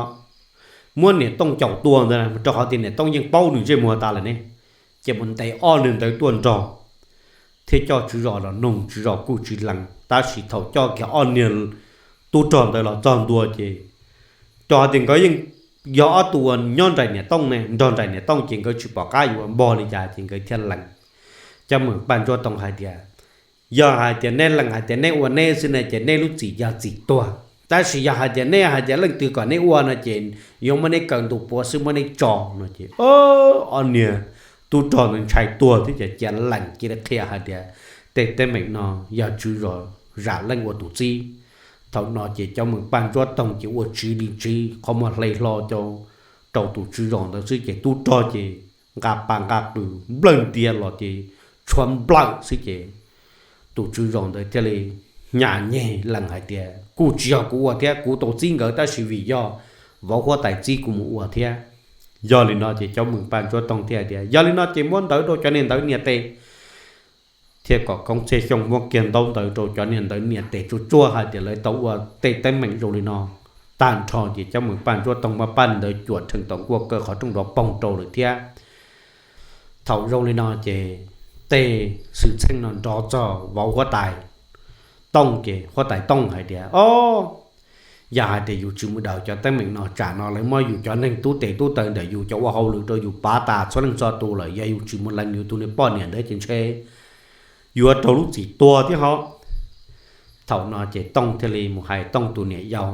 muab niam Tooj caum tua ntawd, rau qhov tias niam Tooj yeej paub nws ntsej muag tas lawm ne, ces mus ntes ob niag ntawd tuaj nrog, thiab coj tswv zos los nug, tswv zos kuj tsis lees. Tab sis thaum coj kiag ob niag tub rog ntawd los txog ntua ces rau qhov tias nkawd yeej yog ob tug uas nyob nraim niam Tooj ne, nrog nraim niam Tooj ces nkawd tsis pom qab yuav npog li cas ces nkawd thiaj lees. Caub Meem Paj Ntsuab Toog hais tias, yog hais tias neb lees hais tias neb ua neb xwb ne ces neb lub txim yog txim tuag, tab sis yog hais tias neb hais tias leej twg kom neb ua no ces yuav muab neb kaw ntu puav xwb, muab neb tso no ces ob niag tub rog ntawd ntshai tuag thiab ces cia lees cia li qhia hais tias tej teeb meem no yog tswv zos Zam Leej ua tus txib. Thaum no ces Caub Meem Paj Ntsuab Toog ces ua tsiv li tsiv, qhov muag hle hlo rau tus tswv zos ntawd xwb ces tub rog ces nqa pas nqa qws nplawg ntia los ces tshuav nplawm xwb ces tus tswv zos ntawd thiaj li nyas nyeg lees hais tias kuj tsis yog kuv ua thiab, kuv tau txib nkawd tab sis vim yog vauv huab tais txib kuv mus ua thiab. Yog li no ces Caub Meem Paj Ntsuab Toog thiaj tias yog li no ces muab ntawv rau cov niag ntawd nias tes, thiab kom Koob Txhiaj Xyooj muab kiag ntaub ntawv rau cov niag ntawd nias tes tsuag tsuag hais tias lawv tau ua tej teeb meem zoo li no tag nrho ces Caub Meem Paj Ntsuab Toog muab paj ntawd cuam rhees tom nkuaj kaw qhov rooj nrov poog rau lawm thiab. Thaum zoo li no ces tej xwm txheej no nrov txog vauv huab tais Tooj ces huab tais Tooj hais tias, o, yog hais tias yus tsis mus daws cov teeb meem no tsam no lawv muab yus cov neeg tub tes tub taw ntawm yus cov ua hauj lwm rau yus pav tas txhua leej txhua tus lawm, yog yus tsis mus lees yus tus niag poj niam ntawd ces ntshe yuav raug lub txim tuag thiab hos. Thaum no ces Tooj thiaj li mus hais Tooj tus niam yau,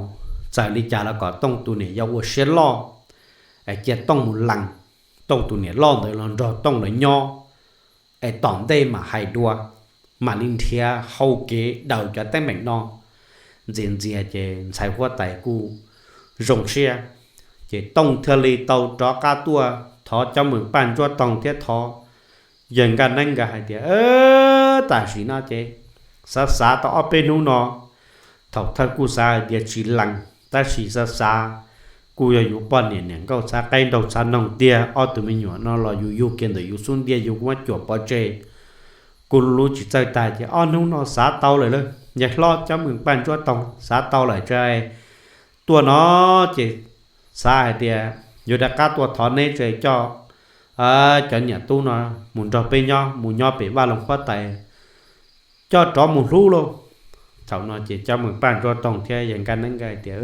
txawm li cas los kom Tooj tus niam yau ua siab loj, es cia Tooj mus lees Tooj tus niam loj ntawd los nrog Tooj lawv nyob, es tom ntej mam hais dua, mam li nrhiav hau kev daws cov teeb meem no. Ntxias ntxias ces ntxhais huab tais kuj zoo siab, ces Tooj thiaj li tau rov qab tuaj thov Caub Meem Paj Ntsuab Toog thiab thov yawg Nkaj Neeb nkawd hais tias, tam sim no ces xav xav tau ob peb hnub no, thaum thawj kuj xav hais tias tsis lees, tab sis xav xav kuj yog yus poj niam niam nkauj xav qab nraug xav noog tiag, ob tug me nyuam no los yus yug kiag ntawm yus xub ntiag yus kuj muab cuam pov tseg, kuj lub tsis txawj tag ces ob hnub no xav tau lawm lauj. Yawg hlob Caub Meem Paj Ntsuab Toog xav tau lawm tso, tuaj no ces xav hais tias yuav rov qab tuaj thov neb tso coj cov niam tub no mus nrog peb nyob, mus nyob pem Vaj Loog Huab Tais, coj rov mus hlub lauj. Thaum no ces Caub Meem Paj Ntsuab Toog thiab yawg Nkaj Neeb nkawd hais tias,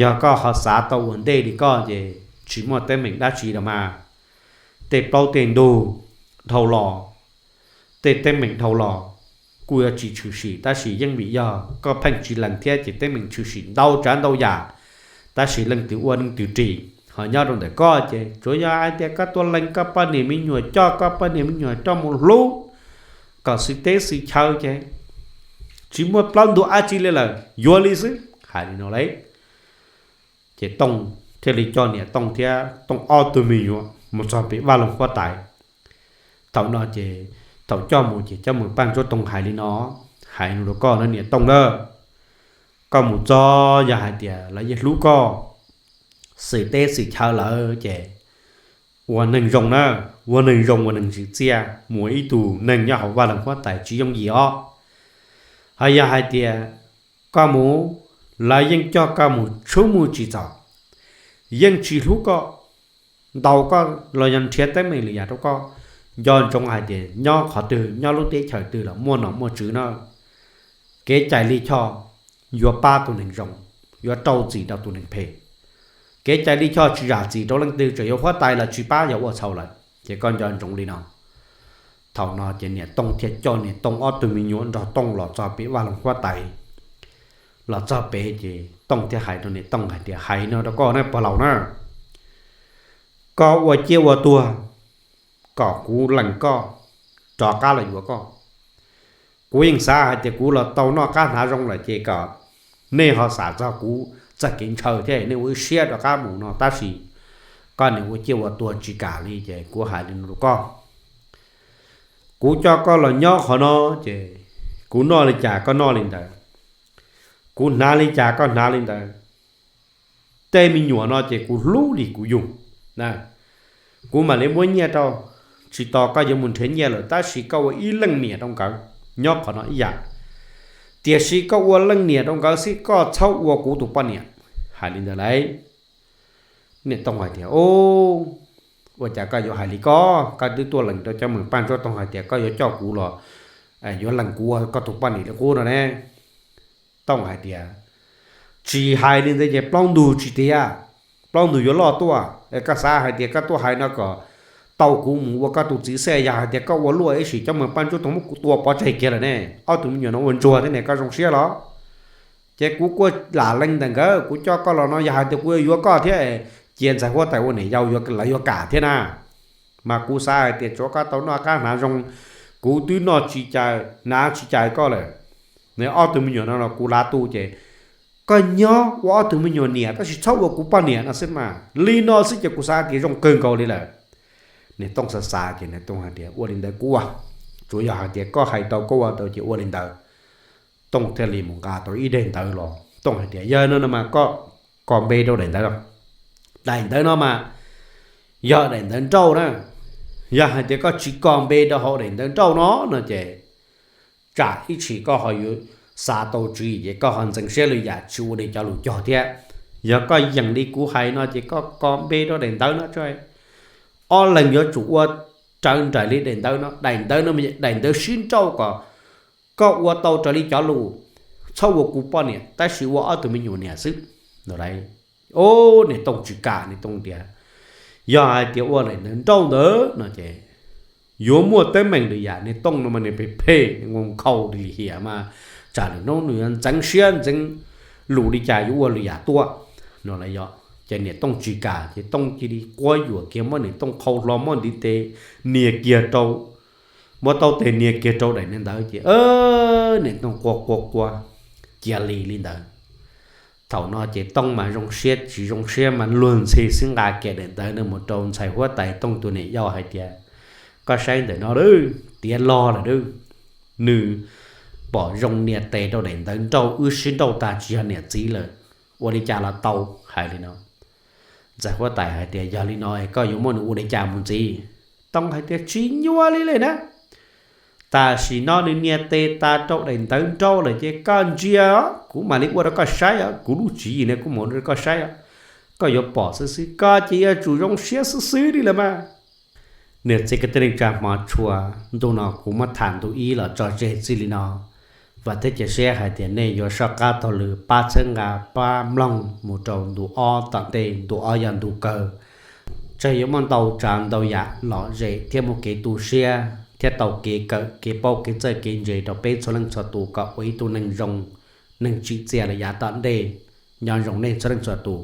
yog koj ho xav tau ua ntej li koj ces tsis muaj teeb meem dab tsi los mas. Tej plaub tej ntug dhau los, tej teeb meem dhau los kuj yuav tsis tshwm sim, tab sis yeej vim yog koj pheej tsis lees thiab ces teeb meem tshwm sim ntau tsav ntau yam, tab sis leej twg ua leej twg ris. Ho nyob rau ntawm koj ces tsuas yog hais tias koj tuaj lees koj poj niam me nyuam, coj koj poj niam me nyuam coj mus hlub kom xwm teb xwm chaw ces tsis muaj plaub ntug dab tsi li lawm, yuav li xwb, hais li no lauj. Ces Tooj thiaj li coj niam Tooj thiab Tooj ob tug me nyuam mus txog pem Vaj Loog Huab Tais. Thaum no ces thaum coj mus ces Caub Meem Paj Ntsuab Toog hais li no, hais no rau koj na niam Tooj na, koj mus txog yog hais tias lawv yeej hlub koj, xwm teb xwm chaw lawm ces ua neeg zoo na, ua neeg zoo ua neeg tsim txiaj, mus ua ib tug neeg nyob hauv Vaj Loog Huab Tais tsis yooj yim os. Ho yog hais tias koj mus, lawv yeej coj koj mus tshub mus tsis txom, yeej tsis hlub koj, ntaus koj los yog nrhiav teeb meem lwm yam rau koj, nco ntsoov hais tias nyob qhov twg nyob lub teb chaws twg los muaj nom muaj tswv na, kev cai lij choj yuav pab tus neeg zoo, yuav rau txim rau tus neeg phem. Kev cai lij choj tsis zam txim rau leej twg, tseem yuav huab tais los tsis pab, yog ua txhaum lawm ces koj nco ntsoov li no. Thaum no ces niam Tooj thiaj coj niam Tooj ob tug me nyuam nrog Tooj los txog pem Vaj Loog Huab Tais. Los txog pem ces Tooj thiaj hais rau niam Tooj hais tias, hais no rau koj na pog laus na, koj ua ciaj ua tuag kom kuv lees koj rov qab los yuav koj. Kuv yeej xav hais tias kuv los tau noj qab hnav zoo lawm ces kom nej ho xav txog kuv txoj kev ntshaw thiab nej ua ib siab rov qab mus no, tab sis koj niam ua ciaj ua tuag tsis kam li ces kuv hais li no rau koj. Kuv coj koj los nyob qhov no ces kuv noj li cas koj noj li ntawd, kuv hnav li cas koj hnav li ntawd. Tej me nyuam no ces kuv hlub li kuv yug. Kuv mam li muab nyiaj rau, tsis tos koj yuav mus nrhiav nyiaj lawm, tab sis koj ua ib leej niam rau nkawd nyob qhov no ib yam. Tiam sis koj ua leej niam rau nkawd xwb, koj txhob ua kuv tus poj niam. Hais li ntawd lauj. Niam Tooj hais tias, ua cas koj yuav hais li ko? Koj twb tuaj lees rau cov meem Paj Ntsuab Toog hais tias koj yuav coj kuv los yuav lees kuv ua koj tus poj niam li qub no ne. Tooj hais tias, tsis hais li ntawd ces plaub ntug tsis tiav, plaub ntug yuav loj tuaj. Koj xav hais tias koj tuaj hais no kom tau kuv mus ua koj tus txiv xwb, yog hais tias koj ua luaj ib sim cov meem Paj Ntsuab Toog muab kuv tua pov tseg kiag lawm ne. Ob tug me nyuam no ua ntsuag thiab ne, koj zoo siab los? Ces kuv kuj lam lees ntawm nkawd, kuv coj koj los no yog hais tias kuv yuav yuav koj thiab, cia ntxhais huab tais ua niam yau lawv yuav kam thiab na. Mas kuv xav hais tias tsuav koj tau noj qab hnav zoo, kuv twb noj tsis cais hnav tsis cais koj lawm. Ob tug me nyuam no los kuv lav tu ces koj nyob ua ob tug me nyuam niam tab sis txhob ua kuv poj niam no xwb mas. Li no xwb ces kuv xav tias zoo kawg nkaus li lawm. Niam Tooj xav xav ces Niam Tooj hais tias, ua li ntawd kuv ua, tsuav yog hais tias koj hais tau koj ua tau ces ua li ntawd. Tooj thiaj li mus nqa tau ib daim ntawv los, Tooj hais tias, yog no no mas koj kos npe rau daim ntawv no. Daim ntawv no mas yog daim ntawv nrauj na. Yog hais tias koj tsis kos npe rau hauv daim ntawv nrauj no no ces tsam ib chim koj ho yuav xav tau tswv yim ces koj ho ntxeev siab lwm yam tsis ua li cov lus cog thiab. Yog koj yeem li kuv hais no ces koj kos npe rau daim ntawv no tso. Ob leeg yuav tsum ua raws nraim li daim ntawv no. Daim ntawv no mas daim ntawv sib nrauj kom koj ua tau raws li cov lus, txhob ua kuv poj niam tab sis ua ob tug me nyuam niam xwb. Niam Tooj tsis kam, Niam Tooj tias, yog hais tias ua daim ntawv nrauj ntawd no ces yuav muaj teeb meem lwm yam. Niam Tooj no mas nws phem phem, nws nkhaus li hiam mas, tsam lwm hnub nws yuav ntxeev siab ntxeev lus li cas yuav ua lwm yam tuaj no los yog. Ces Niam Tooj tsis kam ces Tooj cia li quab yuam kiag, muab Niam Tooj qhau hlo, muab ntiv tes nias kiag rau, muab taub tes nias kiag rau daim ntawv ces Niam Tooj quaj quaj quaj cia li li ntawd. Thaum no ces Tooj mas zoo siab tsis zoo siab mas luag ntxhi xwb, nqa kiag daim ntawv no mus rau ntxhais huab tais Tooj tus niam yau hais tias, koj saib ntawm no tiav log lawm, nws pom zoo nias tes rau daim ntawv nrauj, wb sib nrauj tag tsis yog niam txiv lawm, ua li cas los tau. Hais li no, ntxhais huab tais hais tias, yog li no es koj yuav muab nws ua li cas mus ntxiv? Tooj hais tias, tsis nyuaj li li na, tam sim no nws nias tes tas rau daim ntawv nrauj lawm ces koj ntsia, kuv mam li ua rau koj saib os, kuv lub tswv yim no kuv mam ua rau koj saib os. Koj yuav pom xwb xwb, koj ces yuav tsum zoo siab xwb xwb li lawm mas. Niam txiv kwv tij neej tsa hmov tshua, ntu no kuv muab tham ntu ib los tso tseg txij li no. Vam thiab cia siab hais tias nej yuav soj qab taug lw pab txhawb nqa pab mloog mus rau ntu ob tom ntej. Ntu ob yog ntu kawg, tsam yuav muaj ntau tsav ntau yam lom zem thiab muaj kev tu siab thiab tau kev kawm kev paub kev txawj kev ntse rau peb txhua leej txhua tus kom ua ib tug neeg zoo, neeg tsim txiaj lawm yav tom ntej. Nyob zoo nej txhua leej txhua tus.